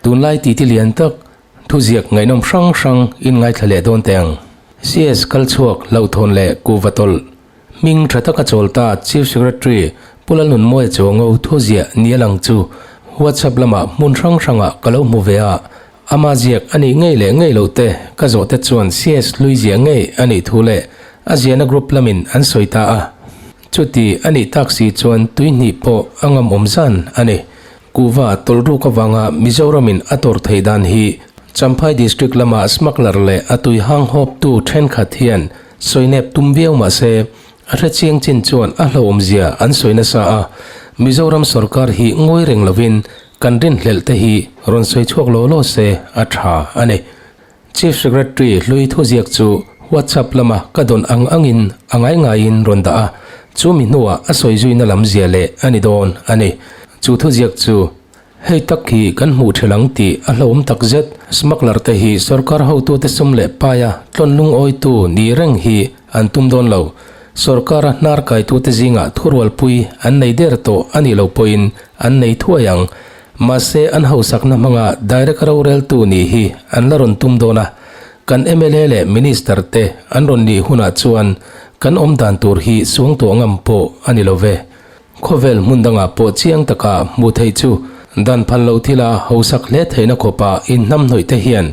Tunlai titi lian tak, thuziak ngaihnawm hrang hrang in ngaithla leh dawn teh ang. CS kal chhuak hlauhthawn leh kuhva tawlh. Hming tha taka chawl ta Chief Secretary Pu Lalnunmawia Chuango thuziah ni a lang chu WhatsApp lamah hmun hrang hrangah ka lo hmu ve a, ama ziak a nih ngei leh ngei loh te ka zawh te chuan CS hlui ziah ngei a nih thu leh a ziahna group lamin an sawi ta a. Chuti a nih tak si chuan tui hnih pawh a ngam awm zan a ni. Kuhva tawlhruk avanga Mizoramin a tawrh theih dan hi Champhai District lama smuggler leh a tui hang hawptu thenkhat hian Sawinep tum viau mah se, a hrechiang chin chuan a hlauhawmzia an sawi nasa a, Mizoram sorkar hi ngawi reng lovin kan rinhlelh te hi rawn sawi chhuak law law se a tha a ni. Chief Secretary hlui thuziak chu WhatsApp lama ka dawn ang angin a ngai ngaiin rawn dah a, chu mi hnuah a sawi zuina lam zia leh a ni dawn a ni. Chu thuziak chu Hei tak hi kan hmuh ṭhel ang tih a hlauhawm tak zet. Smuggler te hi sorkar hotute sum leh paia tlawn lungawitu ni reng hi an tum dawn lo. Sorkara hnar kaitute zingah thurualpui an nei der tawh a nih loh pawhin an nei thuai ang. Mahse an hausakna hmanga direct roreltu nih hi an la rawn tum dawn a. Kan mla leh minister te an rawn nih hunah chuan kan awm dan tur hi suangtuah ngam pawh a ni lo ve. Khawvel hmun dangah pawh chiang taka hmuh theih chu dan phal loh thila hausak hle theihna khawpa inhnamhnawih te hian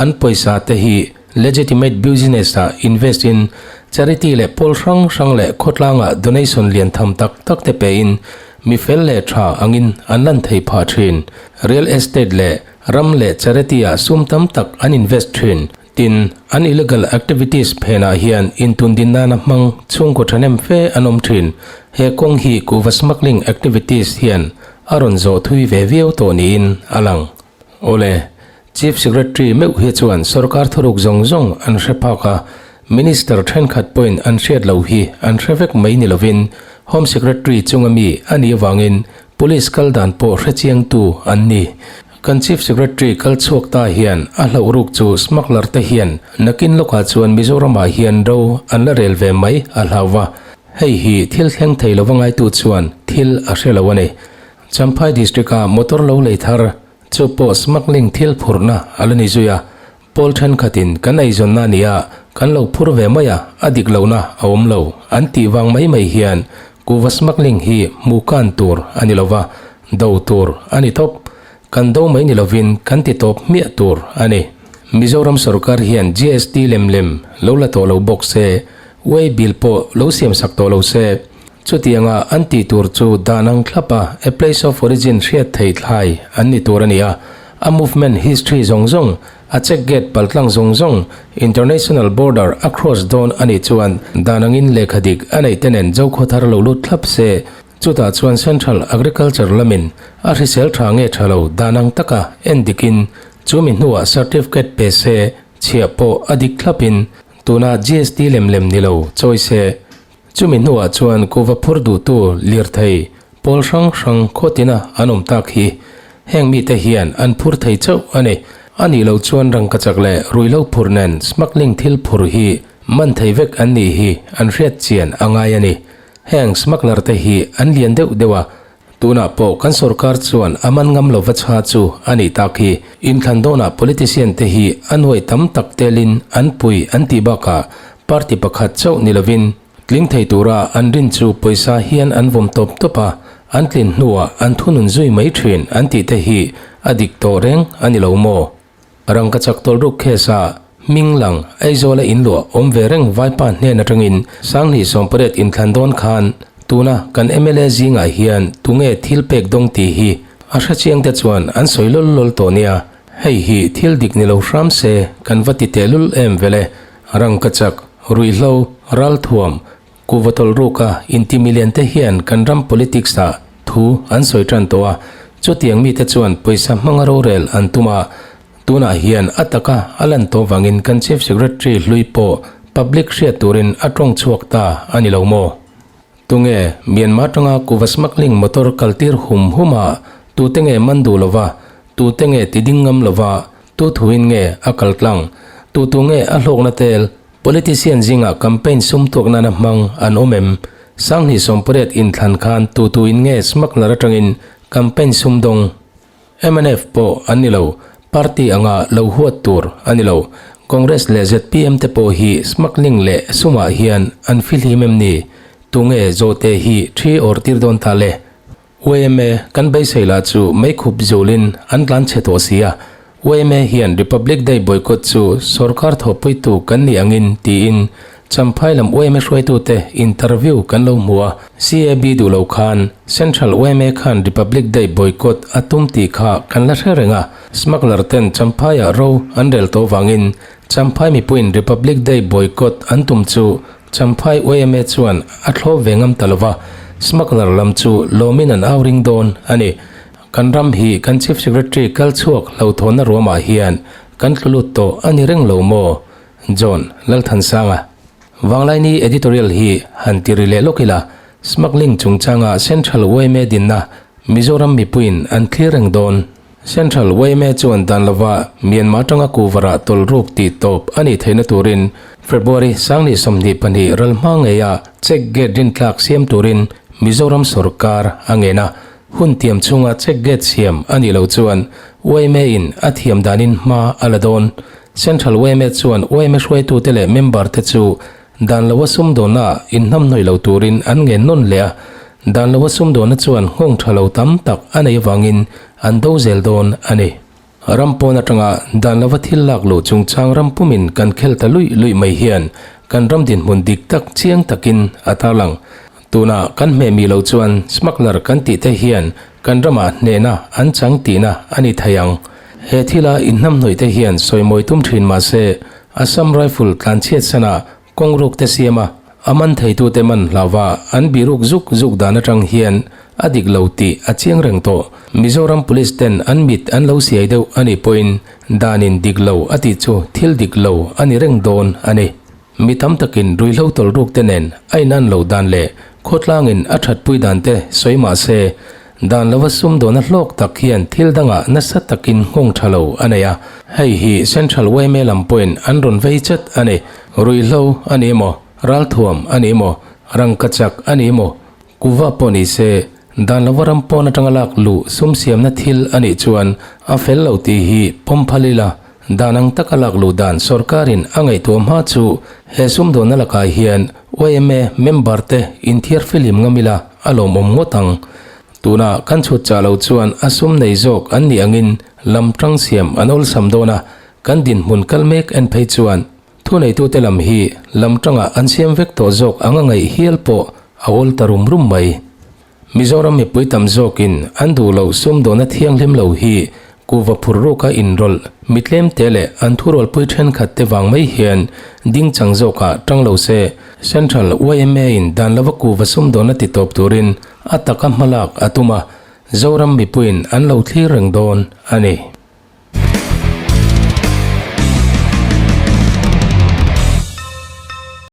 an pawisa te hi legitimate business ah invest in charity leh pawl hrang hrang leh khawtlangah donation lian tham tak tak te pe in mi fel leh tha angin an lan thei phah thin. Real estate leh ram leh charity ah sum tam tak an invest thin. Tin, an illegal activities phenah hian intundin nana hmang chhungkaw thahnem fe an awm thin. He kawng hi kuhva smuggling activities hian a rawn zawh thui ve viau tawh niin a lang. Awle, Chief Secretary meuh hi chuan sorkar thuruk zawng zawng an hre phak a, Minister thenkhat pawhin an hriat loh hi an hre vek mai ni lovin Home Secretary chunga mi a nih avangin Police kal dan pawh hrechiangtu an ni. Kan Chief Secretary kal chhuak ta hian a hlauh ruk chu smuggler te hian nakin lawkah chuan Mizoramah hian ro an la rel ve mai a hlau va, hei hi thil thleng thei lova ngaitu chuan thil a hre lo a ni. Champhai District-a motor lo lei thar chu pawh smuggling thil phurhna a la ni zui a, pawl thenkhatin kan eizawnna a nia kan lo phur ve mai a, a dik lohna a awm lo an tih vang mai mai hian kuhva smuggling hi hmuh kan tur a ni lova, do tur a ni tawp. Kan do mai ni lovin kan ti tawp hmiah tur a ni. Mizoram sorkar hian GST lem lem lo la tawh lo bawk se, way bill pawh lo siam sak tawh lo se, chutianga an tih tur chu dan ang thlap a a place of origin hriat theih thlai an ni tur a ni a, a movement history zawng zawng, a check gate paltlang zawng zawng, international border a cross dawn a nih chuan dan angin lehkha dik a neih te nen Zokhawthar lo lut thlap se, Chutah chuan Central Agriculture lamin a hrisel tha nge tha lo dan ang taka en dikin chumi hnuah certificate pe se chhiah pawh a dik thlapin tuna GST lem lem ni lo chawi se. Chumi hnuah chuan kuhva phur duhtu lirthei pawl hrang hrang khawtina an awm tak hi heng mite hian an phur thei chauh a ni. A nih loh chuan rangkachak leh ruihhlo phur nen smuggling thil phur hi man thei vek an nih hi an hriat chian a ngai a ni. Heng smuggler te hi an lian deuh deuh a, tunah pawh kan sorkar chuan a man ngam lova chha chu a nih tak hi. Inthlan dawnah politician te hi a nuaih tam tak telin an pui an tih bakah party pakhat chauh ni lovin tling thei tura an rin chu pawisa hian an vawm tawp tawp a, an tlin hnuah an thunun zui mai thin an tih te hi a dik tawh reng a ni lo maw? Rangkachak tawlhruk case ah hming lang Aizawla in luah awm ve reng vaipa hnen atangin Sanghnih 18 inthlan dawn khan tuna kan mla zingah hian tunge thil pek dawng tih hi a hrechiang te chuan an sawi lawl lawl tawh nia, hei hi thil dik ni lo hram se kan va ti tehlul em vele, Rangkachak, ruihhlo, ralthuam, Kuhva tawlhruka inti milian te hian kan ram politics ah thu an sawi tan tawh a, chutiang mite chuan pawisa hmanga rorel an tum a, tunah hian a taka a lan tawh vangin kan Chief Secretary hlui pawh public hriat turin a tawng chhuak ta a ni lo maw? Tunge Myanmar tanga kuhva smuggling motor kaltir hum hum a, tute nge man duh lova, tute nge ti ding ngam lova, tu thuin nge a kal tlang, tu tu nge a hlawkna tel? Politician zingah campaign sum tuak nana hmang an awm em? 2018 inthlan khan tu tu in nge smuggler atangin campaign sum dawng? Mnf pawh an ni lo, party anga lo huat tur a ni lo. Congress leh zpm te pawh hi smuggling leh sumah hian an fihlim em ni? Tunge zawhte hi thi awr tir dawn ta le? Yma kan beisei lah chu meikhup zulin an tlan chhe tawh si a. Yma hian Republic Day boycott chu sorkar thawhpuitu kan nih angin tiin Champhai lam yma hruaitute interview kan lo hmu a. CAB duh lo khan Central yma khan Republic Day boycott a tum tih kha kan la hre reng a. Smuggler ten Champhaiah ro an rel tawh vangin Champhai mipuiin Republic Day boycott an tum chu Champhai yma chuan a thlawp ve ngam ta lova, smuggler lam chu lawmin an au ring dawn a ni. Kan ram hi kan Chief Secretary kal chhuak hlauhthawnna ruamah hian kan tlu lut tawh a ni reng lo maw? John Lalthansanga. Vanglaini editorial hi han ti ri leh lawk ila, smuggling chungchanga Central yma dinna Mizoram mipuiin an thlir reng dawn. Central yma chuan dan lova Myanmar atanga kuvarah tawlh ruk tih tawp a nih theihna turin February sangni 22 ral hma ngeia check gate rintlak siam turin Mizoram sorkar a ngen a. Hun tiam chhunga check gate siam a nih loh chuan yma in a thiam danin hma a la dawn. Central yma chuan yma hruaitute leh member te chu Dan loa sumdawnna ah inhnamhnawih lo turin an ngen nawn leh a, dan loa sumdawnna chuan nghawng tha lo tam tak a nei avangin an do zel dawn a ni. Ram pawn atanga dan lova thil lak luh chungchang ram pumin kan khel ta luih luih mai hian kan ram dinhmun dik tak chiang takin a tarlang. Tuna kan hmeh mi lo chuan smuggler kan tih te hian kan ramah hnehna an chang tihna a ni thei ang. He thila inhnamhnawih te hian sawimawi tum thin mahse Assam Rifle tlanchhiat sana kawng ruk te siam a, a man theitute man hlauva an biruk zuk zuk dan atang hian a dik lo tih a chiang reng tawh. Mizoram Police ten an mit an lo siai deuh a nih pawhin danin dik lo a tih chu thil dik lo a ni reng dawn a ni. Mi tam takin ruihhlo tawlh ruk te nen a inan loh dan leh khawtlangin a thatpui dan te sawi mah se, Dan lova sumdawnna hlawk tak hian thil dangah nasa takin nghawng tha lo a nei a, hei hi Central yma lam pawhin an rawn vei chat a ni. Ruihhlo a ni emaw, ralthuam a ni emaw, rangkachak a ni emaw, kuva pawh ni se, dan lova ram pawn atanga lak luh sum siamna thil a nih chuan a fel lo tih hi pawm phal ila, dan ang taka lak luh dan sorkarin a ngaihtuah hma chu he sumdawnna lakah hian yma member te inthiar filim ngam ila a lawmawm ngawt ang. Tuna kan chhut chah lo chuan a sum nei zawk an nih angin lam tang siam an awlsam dawn a, kan dinhmun kal mek en phei chuan thuneitute lam hi lam tangah an siam vek tawh zawk ang a ngaih hial pawh a awl ta rum rum mai. Mizoram mipui tam zawkin an duh loh sumdawnna thianghlim lo hi kuhva phur ruka inrawlh mi tlemte leh an thurualpui thenkhat te vang mai hian ding chang zawkah tang lo se, Central yma in dan lova kuhva sumdawnna ti tawp turin a taka hmalak a tum a, Zoram mipuiin an lo thlir reng dawn a ni.